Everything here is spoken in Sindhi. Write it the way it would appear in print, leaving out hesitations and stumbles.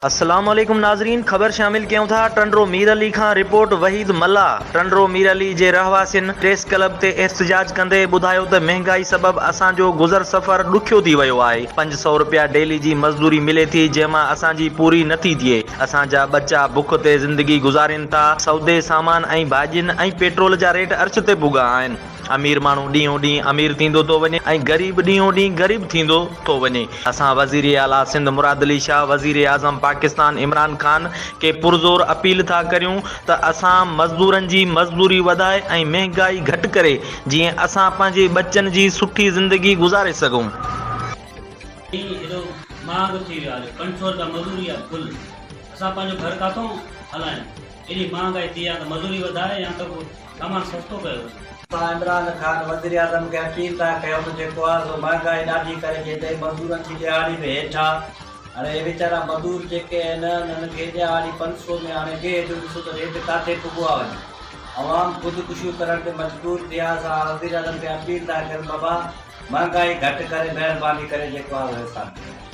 السلام عليڪم ناظرين خبر شامل ڪيون ٿا ٽنڊو مير علي کان رپورٽ وحيد ملاح ٽنڊو مير علي جي رهواسين پريس ڪلب تي احتجاج ڪندي ٻڌايو ته مهنگائي سبب اسان جو گذر سفر ڏکيو ٿي ويو آهي 500 رپيا ڊيلي جي مزدوري ملي ٿي جنهن مان اسان جي پوري نٿي ٿئي اسان جا ٻچا بک تي زندگي گذارين ٿا سودي سامان ۽ ڀاڄين ۽ پيٽرول جا ريٽ عرش تي پڳا آهن. امير ماڻهو ڏينهون ڏينهن امير ٿيندو ٿو وڃي ۽ غريب ڏينهون ڏينهن غريب ٿيندو ٿو وڃي. اسان وزير اعليٰ سنڌ مراد علي شاهه، وزير اعظم پاڪستان عمران خان کي پرزور اپيل ٿا ڪريون ته اسان مزدورن جي مزدوري وڌائي ۽ مهنگائي گهٽ ڪري جيئن اسان پنهنجي ٻچن جي سٺي زندگي گذاري سگهون. هي ايڏو مهانگو ٿي ويو آهي جو 500 رپيا مزوري آهي فل اسان پنهنجو گهر ڪاٿون هلايون ايڏي مهانگائي ٿي آهي ته مزوري وڌائي يا ته ڪو سامان سستو ڪيو وڃي. اسان عمران خان وزيراعظم کي اپيل ٿا ڪيون ته جيڪو آهي سو مهانگائي ڏاڍي ڪري ڇڏي اٿئي مزورن جي ڏهاڙي به هيٺ آهي هاڻي هي ويچارا مزور جيڪي آهن انهن کي ڏهاڙي 500 ۾ هاڻي گيهه جو ڏسو ته ريٽ ڪاٿي پڳو آهي وڃي عوام خودڪشيون ڪرڻ تي مجبور ٿي آهي اسان وزيراعظم کي اپيل ٿا ڪريون بابا مهانگائي گهٽ ڪري مهرباني ڪري جيڪو آهي سو احسان ڪريو.